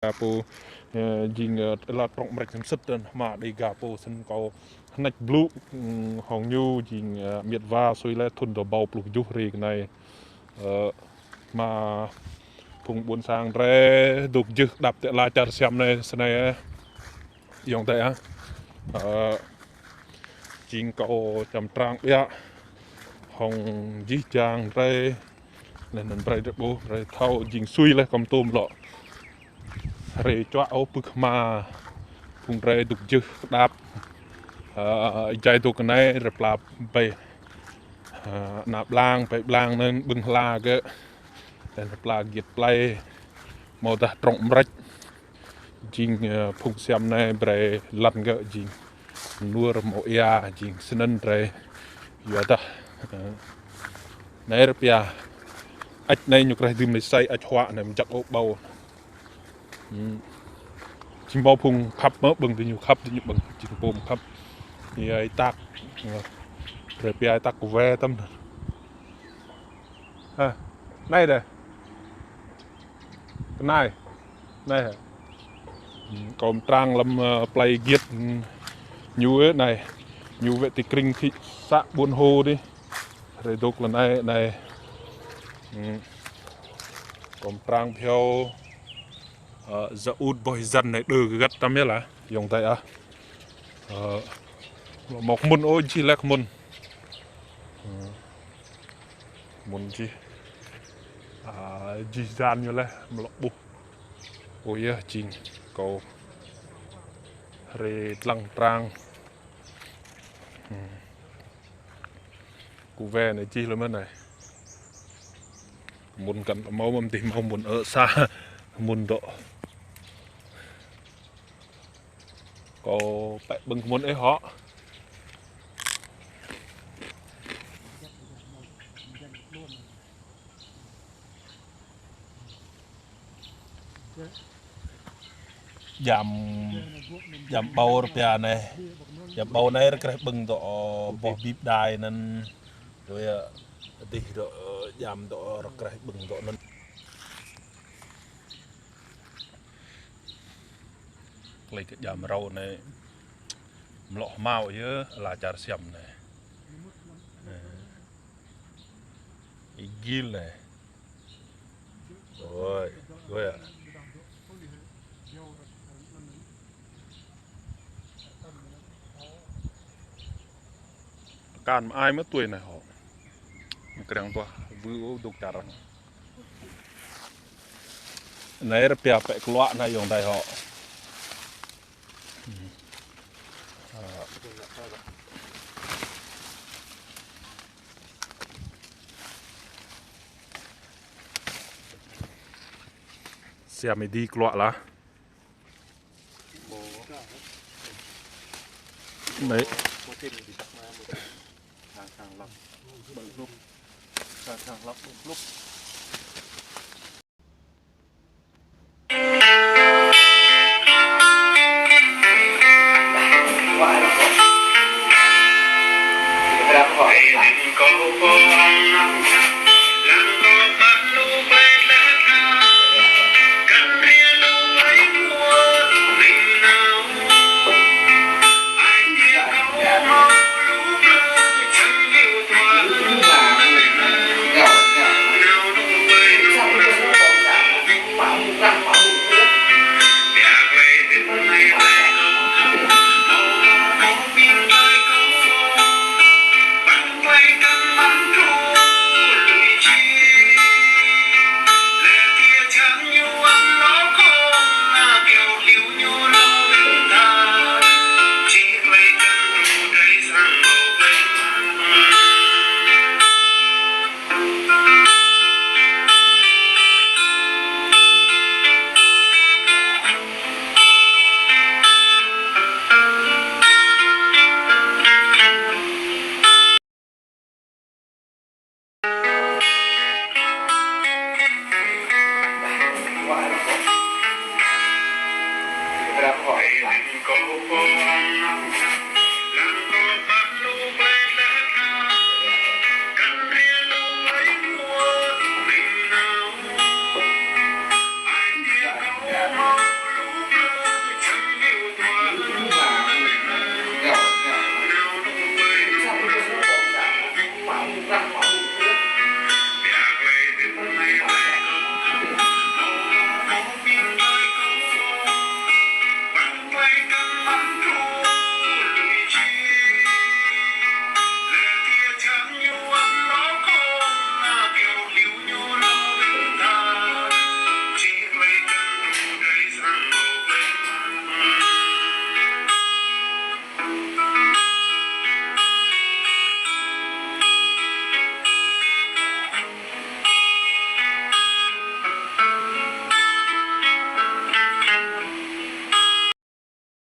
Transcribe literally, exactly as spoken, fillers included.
Ga pô, ơ, jing, ơ, ala trŏng mrêč hnăm sĭt tăn hma Đêga pô snăn kâo hnêč blŭ, ơ, hŏng ñu jing, ơ, miêt wa sui leh thŭn dua êbâo pluh kjuh hruê kơ anei. Ơ, hma phung ƀuôn sang drei dôk jưh đăp ti ala čar Siăm anei snei, ơ. Ayŏng adei ah. Ơ, jing kâo čăm trang ƀiă hŏng jih jang drei. Leh anăn brei drei ƀuh, brei thâo jing sui leh kâo mtô mlŏ. Hriê čuă ôh pưk hma. Phung drei dôk jưh kđap. Ơ, êjai dôk anei drei pla ƀai. Ơ, ana blang, ƀai blang anăn ƀơ̆ng hla gơ̆. Leh anăn pla giêt plei. Amâodah trŏng mrêč. Jing, ơ, phung Siăm anei brei lăn gơ̆ jing nuôr mâo êa jing snăn drei. Yuadah, ơ, anei rơpia. Ăč anei ñu kreh dưm lei sei ăč huă anei mjăk ôh ƀâo. Hmm. Jing mâo phung khăp mơh ƀơ̆ng diñu khăp diñu ƀơ̆ng jing pô khăp. Êa êtak. Rơpia êtak kơ wê tăm. Ha, anei dê. Kơ anei. Anei hă. Hmm, kâo mtrang lăm, ơ, plei giêt, hmm, ñu, ơ, anei. Ñu wĕ ti krĭng thị xã Buôn Hồ dih. Hriê dôk lăn anei, anei. Hmm. Kâo mtrang bhiâo, ơ, za ŭt boh êzăn anei đơ kơ găt tăm yơh lah. Ayŏng adei ah. Ơ, mâo kmŭn ôh jih leh kmŭn. Hmm. Kmŭn jih. A, jih êzăn ñu leh, mlŏ ƀuh. Ơ yơh, jing kâo hriê dlăng trang. Hmm. Kơ wê anei jih leh mơh anei. Kmŭn kăn mâo mơh dih mâo kmŭn ơ sa. Kmŭn dôk. Kâo pĕ ƀơ̆ng kmŭn ih hŏ. Djam, djam ƀâo rơpia anei. Djam ƀâo anei rơkreh ƀơ̆ng dôk, ơ, boh bip đai anăn. Dôk yơh, dih dôk, ơ, djam dôk, ơ, rơkreh ƀơ̆ng dôk anăn. Klei kơ djam rau anei. Mlŏ hmao yơh, ala čar Siăm anei. Ơ. Ih gĭl anei. Ôi, ôi à. Kan mă ai mă tui anei hŏ. Krăng tuah, vư ôh dôk čar arăng. Anei rơpia pĕ kluă anei ayŏng adei hŏ. Hmm. Ơ. Siam êdi kluă lah. Anei.